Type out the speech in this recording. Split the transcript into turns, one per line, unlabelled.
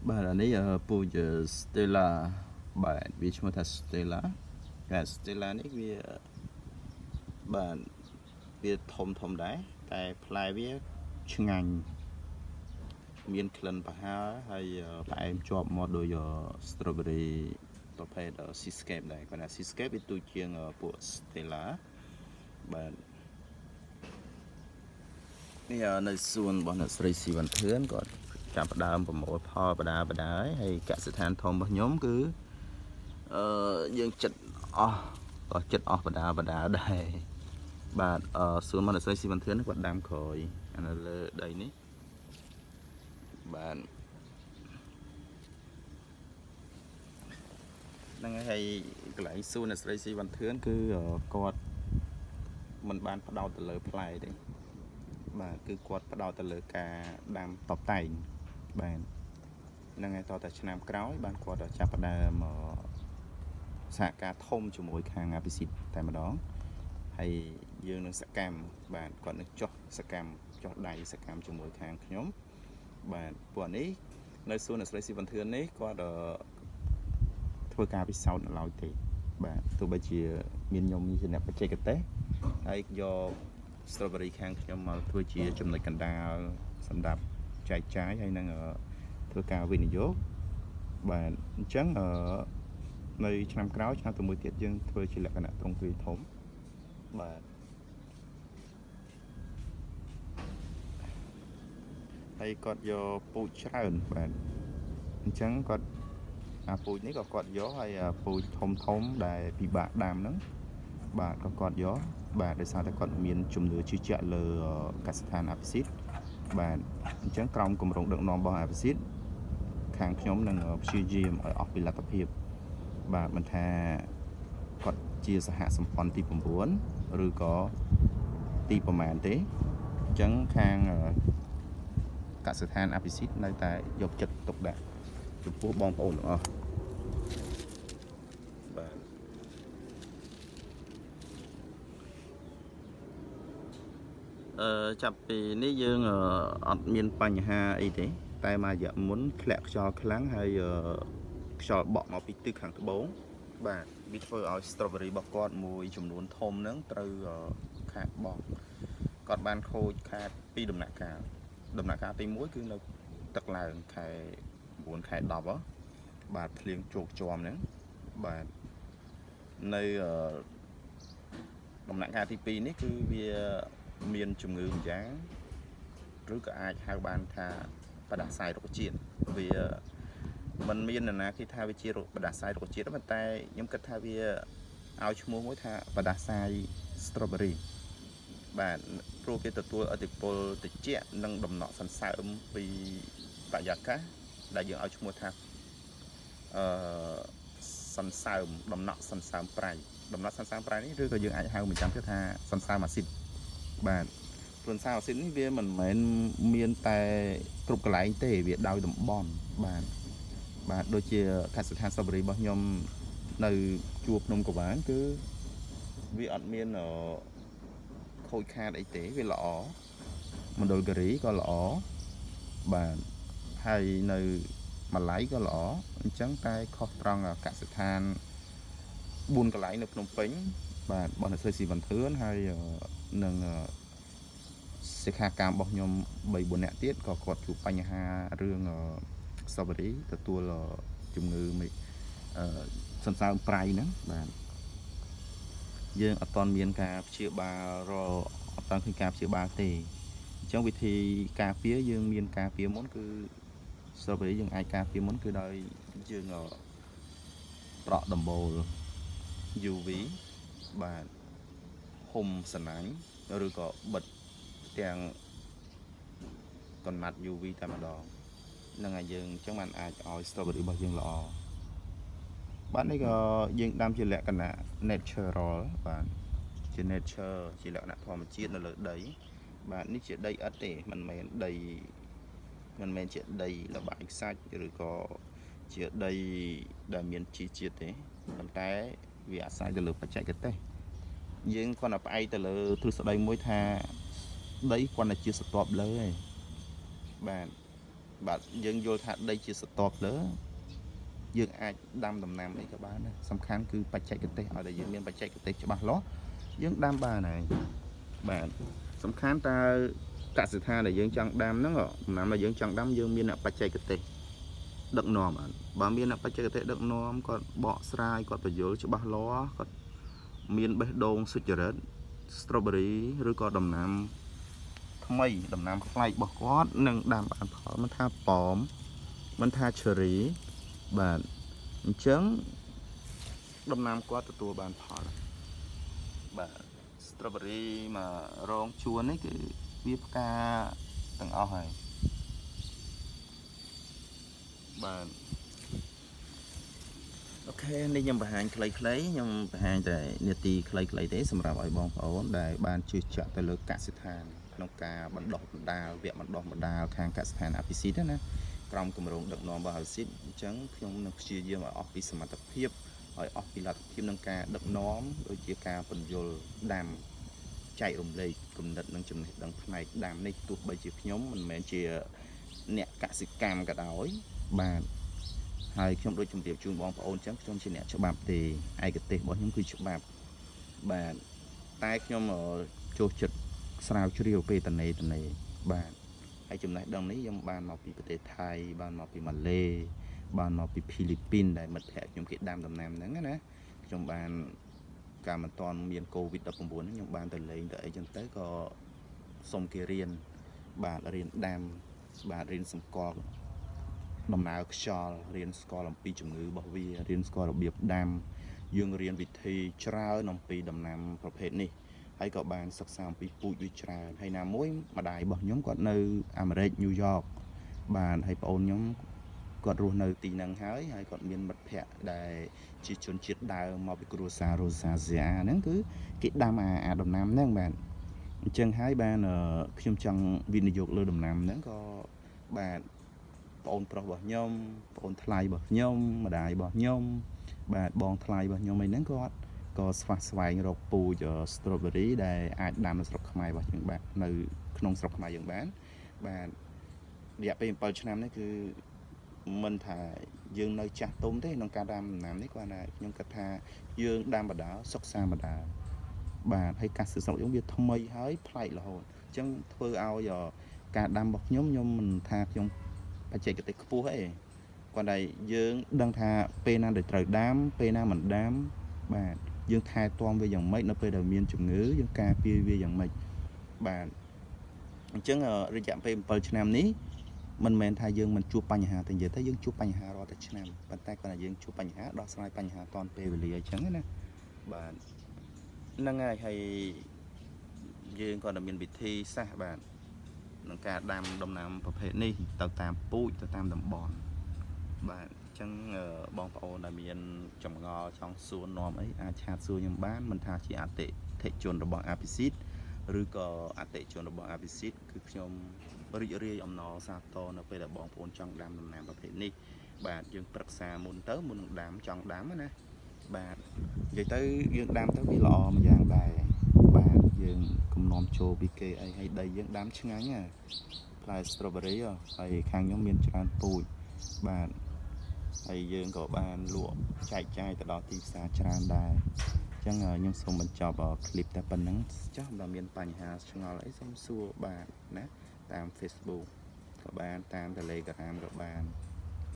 បាទអានេះពូជ Stella បាទវាឈ្មោះថា Stella បាទ Stella នេះវាបាទវាធំធំដែរតែផ្លែវាឆ្ងាញ់មានក្លិនប្រហើរហើយផ្អែមជាប់មាត់ដូច strawberry ប្រភេទ Seascape ដែរគាត់ថា Seascape វាទូចជាងពួក Stella បាទនេះនៅសួនរបស់អ្នកស្រីស៊ីវ៉ាន់ធឿនគាត់ចាប់ផ្ដើមប្រមូលផលបដាបដាហើយកសិដ្ឋានធំរបស់ខ្ញុំគឺអឺយើងចិត្តអស់ក៏ចិត្តអស់បដាបដាដែរបាទអឺសួនរបស់អ្នកស្រីស៊ីវ៉ាន់ធឿនគាត់ដាំក្រោយអានៅលើដីនេះបាទហ្នឹងហើយកន្លែងសួនអ្នកស្រីស៊ីវ៉ាន់ធឿនគឺគាត់មិនបានផ្ដោតទៅលើផ្លែទេបាទគឺគាត់ផ្ដោតទៅលើការដាំតបតែងបាទហ្នឹងហើយតតែឆ្នាំក្រោយបានគាត់ចាប់ផ្ដើមសហការធំជាមួយខាងអភិសិទ្ធតែម្ដងហើយយើងនឹងសកម្មបាទគាត់នឹងចុះសកម្មចុះដៃសកម្មជាមួយខាងខ្ញុំបាទពួកនេះនៅសួនអ្នកស្រីស៊ីវ៉ាន់ធឿននេះគាត់ធ្វើការពិសោធន៍នៅឡើយទេបាទទោះបីជាមានខ្ញុំជាអ្នកបច្ចេកទេសហើយយក strawberry ខាងខ្ញុំមកធ្វើជាចំណុចកណ្ដាលសម្រាប់ចែកចាយហើយនឹងធ្វើការវិនិយោគបាទអញ្ចឹងអឺនៅឆ្នាំក្រោយឆ្នាំទៅមួយទៀតយើងធ្វើជាលក្ខណៈទ្រង់ទ្រាយធំបាទហើយគាត់យកពូជច្រើនបាទអញ្ចឹងគាត់អាពូជនេះក៏គាត់យកហើយពូជធំធំដែលពិបាកដាំហ្នឹងបាទក៏គាត់យកបាទដោយសារតែគាត់មានជំនឿជឿជាក់លើកសិដ្ឋានអភិសិទ្ធបាទអញ្ចឹងក្រោមគម្រោងដឹកនាំរបស់អភិសិទ្ធខាងខ្ញុំនឹងព្យាយាមឲ្យអស់ពីលទ្ធភាពបាទមិនថាគាត់ជាសហសម្ព័ន្ធទី9ឬក៏ទីប្រមាណទេអញ្ចឹងខាងកសិដ្ឋានអភិសិទ្ធនៅតែយកចិត្តទុកដាក់ចំពោះបងប្អូនទាំងអស់បាទអឺចាប់ពីនេះយើងអត់មានបញ្ហាអីទេតែមួយរយៈមុនធ្លាក់ខ្យល់ខ្លាំងហើយខ្យល់បក់មកពីទិសខាងត្បូងបាទវាធ្វើឲ្យ strawberry របស់គាត់មួយចំនួនធំហ្នឹងត្រូវខាតបង់គាត់បានខូចខាតពីរដំណាក់កាលដំណាក់កាលទី1គឺនៅទឹកឡើងខែ9ខែ10ហ៎បាទភ្លៀងជោកជាំហ្នឹងបាទនៅដំណាក់កាលទី2នេះគឺវាមានជំងឺម្យ៉ាងឬក៏អាចហៅបានថាបដាសាយរុក្ខជាតិវាมันមាននរណាគេថាវាជាបដាសាយរុក្ខជាតិប៉ុន្តែខ្ញុំគិតថាវាឲ្យឈ្មោះមួយថាបដាសាយ strawberry បាទព្រោះគេទទួលឥទ្ធិពលតិចនិងដំណក់សន្សើមពីបរិយាកាសដែលយើងឲ្យឈ្មោះថាអឺសន្សើមដំណក់សន្សើមប្រៃដំណក់សន្សើមប្រៃនេះឬក៏យើងអាចហៅមួយចាំទៀតថាសន្សើមអាស៊ីតបាទព្រោះសន្សើមអាស៊ីតនេះវាមិនមែនមានតែគ្រប់កន្លែងទេវាដោយតំបន់បាទបាទដូចជាកសិដ្ឋានស្ទ្រូប៊េរីរបស់ខ្ញុំនៅជួរភ្នំកវ៉ានគឺវាអត់មានខូចខាតអីទេវាល្អមណ្ឌលគិរីក៏ល្អបាទហើយនៅម៉ាឡៃក៏ល្អអញ្ចឹងតែខុសត្រង់កសិដ្ឋាន4កន្លែងនៅភ្នំពេញបាទរបស់អ្នកស្រីស៊ីវ៉ាន់ធឿនហើយនឹងសិក្ខាកាមរបស់ខ្ញុំ3 4នាក់ទៀតក៏គាត់ជួបបញ្ហារឿង strawberry ទទួលជំងឺមីសន្សើមប្រៃហ្នឹងបាទយើងអត់ទាន់មានការព្យាបាលរអត់ទាន់ឃើញការព្យាបាលទេអញ្ចឹងវិធីការពារយើងមានការពារមុនគឺ strawberry យើងអាចការពារមុនគឺដោយយើងប្រក់ដំបូល UV បាទហុំសណាញ់ឬក៏បិទទាំងកំណាត់ UV តែម្ដងនឹងឲ្យយើងអញ្ចឹងបានអាចឲ្យ strawberry របស់យើងល្អបាទនេះក៏យើងដាំជាលក្ខណៈ natural បាទជា nature ជាលក្ខណៈធម្មជាតិនៅលើដីបាទនេះជាដីឥដ្ឋទេមិនមែនដីមិនមែនជាដីលបាយខ្សាច់ឬក៏ជាដីដែលមានជីជាតិទេប៉ុន្តែវាអាស្រ័យទៅលើបច្ចេកទេសយើងគ្រាន់តែផ្អែកទៅលើទ្រឹស្ដីមួយថាដីគ្រាន់តែជាស្រទាប់លើឯងបាទ បាទយើងយល់ថាដីជាស្រទាប់លើយើងអាចដាំដំណាំអីក៏បានដែរសំខាន់គឺបច្ចេកទេសឲ្យតែយើងមានបច្ចេកទេសច្បាស់លាស់យើងដាំបានហើយបាទសំខាន់តើកសិដ្ឋានដែលយើងចង់ដាំហ្នឹងដំណាំដែលយើងចង់ដាំយើងមានអ្នកបច្ចេកទេសដឹកនាំអត់បើមានអ្នកបច្ចេកទេសដឹកនាំគាត់បកស្រាយគាត់បញ្យល់ច្បាស់លាស់គាត់មានបេះដូងសុចរិត strawberry ឬក៏ដំណាំថ្មីដំណាំប្លែករបស់គាត់នឹងដាំបានផលមិនថាប៉មមិនថា cherry បាទអញ្ចឹងដំណាំគាត់ទទួលបានផលបាទ strawberry មករងជួននេះគឺវាផ្កាទាំងអស់ហើយបាទ OK នេះខ្ញុំបង្ហាញខ្លីៗខ្ញុំបង្ហាញតែនាទីខ្លីៗទេសម្រាប់ឲ្យបងប្អូនដែលបានជឿជាក់ទៅលើកសិដ្ឋានក្នុងការបណ្ដោះបណ្ដាលវគ្គបណ្ដោះបណ្ដាលខាងកសិដ្ឋានអភិសិទ្ធណាក្រោមគម្រោងដឹកនាំរបស់អភិសិទ្ធអញ្ចឹងខ្ញុំនឹងព្យាយាមឲ្យអស់ពីសមត្ថភាពឲ្យអស់ពីលទ្ធភាពក្នុងការដឹកនាំដូចជាការពន្យល់ដាំចែករំលែកគំនិតនិងចំណេះដឹងផ្នែកដាំនេះទោះបីជាខ្ញុំមិនមែនជាអ្នកកសិកម្មក៏ដោយបាទហើយខ្ញុំដូចជម្រាបជូនបងប្អូនអញ្ចឹងខ្ញុំជាអ្នកច្បាប់ទេឯកទេសរបស់ខ្ញុំគឺច្បាប់បាទតែខ្ញុំចូលចិត្តស្រាវជ្រាវពេលតនេតនេបាទហើយចំណេះដឹងនេះខ្ញុំបានមកពីប្រទេសថៃបានមកពីម៉ាឡេបានមកពីហ្វីលីពីនដែលមិត្តភ័ក្តិខ្ញុំគេដាំដំណាំហ្នឹងណាខ្ញុំបានកាលមិនទាន់មានកូវីដ19ហ្នឹងខ្ញុំបានទៅលេងទៅអីចឹងទៅក៏សុំគេរៀនបាទរៀនដាំបាទរៀនសម្គាល់ដំណើរខ្យល់រៀនស្គាល់អំពីជំងឺរបស់វារៀនស្គាល់របៀបដាំយើងរៀនវិធីច្រើនអំពីដំណាំប្រភេទនេះហើយក៏បានសិក្សាអំពីពូជវាច្រើនហើយណាមួយម្ដាយរបស់ខ្ញុំគាត់នៅអាមេរិកញូវយ៉កបាទហើយប្អូនខ្ញុំគាត់រស់នៅទីហ្នឹងហើយហើយគាត់មានមិត្តភ័ក្តិដែលជាជនជាតិដើមមកពីគ្រួសាររ៉ូសាស៊ីអាហ្នឹងគឺគេដាំអាដំណាំហ្នឹងបាទអញ្ចឹងហើយបានខ្ញុំចង់វិនិយោគលើដំណាំហ្នឹងក៏បាទប្អូនប្រុសរបស់ខ្ញុំប្អូនថ្លៃរបស់ខ្ញុំម្ដាយរបស់ខ្ញុំបាទបងថ្លៃរបស់ខ្ញុំអីហ្នឹងគាត់ក៏ស្វះស្វែងរកពូជ strawberry ដែលអាចដាំនៅស្រុកខ្មែររបស់យើងបាទនៅក្នុងស្រុកខ្មែរយើងបានបាទរយៈពេល7ឆ្នាំនេះគឺមិនថាយើងនៅចាស់ទុំទេក្នុងការដាំដំណាំនេះគាត់ថាខ្ញុំគិតថាយើងដាំបដាសិក្សាបដាបាទហើយកាសស្រុកយើងវាថ្មីហើយប្លែករហូតអញ្ចឹងធ្វើឲ្យការដាំរបស់ខ្ញុំខ្ញុំមិនថាខ្ញុំបច្ចេកទេសខ្ពស់ទេគាត់តែយើងដឹងថាពេលណាដែលត្រូវដាំពេលណាមិនដាំបាទយើងថែទាំវាយ៉ាងម៉េចនៅពេលដែលមានជំងឺយើងការពារវាយ៉ាងម៉េចបាទអញ្ចឹងរយៈពេល7ឆ្នាំនេះមិនមែនថាយើងមិនជួបបញ្ហាទេនិយាយទៅយើងជួបបញ្ហារាល់តែឆ្នាំប៉ុន្តែគាត់ថាយើងជួបបញ្ហាដោះស្រាយបញ្ហាតាន់ពេលវេលាអញ្ចឹងណាបាទហ្នឹងហើយហើយយើងក៏តែមានវិធីសាស្ត្របាទក្នុងការដាំដំណាំប្រភេទនេះទៅតាមពូជទៅតាមតំបន់បាទអញ្ចឹងបងប្អូនដែលមានចម្ងល់ចង់សួរនាំអីអាច chat សួរខ្ញុំបានមិនថាជាអតិថិជនរបស់អភិសិទ្ធឬក៏អតិជនរបស់អភិសិទ្ធគឺខ្ញុំរីករាយអំណរសាទរនៅពេលដែលបងប្អូនចង់ដាំដំណាំប្រភេទនេះបាទយើងប្រឹក្សាមុនទៅមុននឹងដាំចង់ដាំណាបាទនិយាយទៅយើងដាំទៅវាល្អម្យ៉ាងដែរបាទយើងគំនាំចូលពីគេអីហើយដីយើងដាំឆ្ងាញ់ណាផ្លែ strawberry ហើយខាងខ្ញុំមានច្រើនពូជបាទហើយយើងក៏បានលក់ចែកចាយទៅដល់ទីផ្សារច្រើនដែរអញ្ចឹងខ្ញុំសូមបញ្ចប់คลิปតែប៉ុណ្្នឹងចុះបើមានបញ្ហាឆ្ងល់អីសូមសួរបាទណាតាម Facebook ក៏បានតាម Telegram ក៏បាន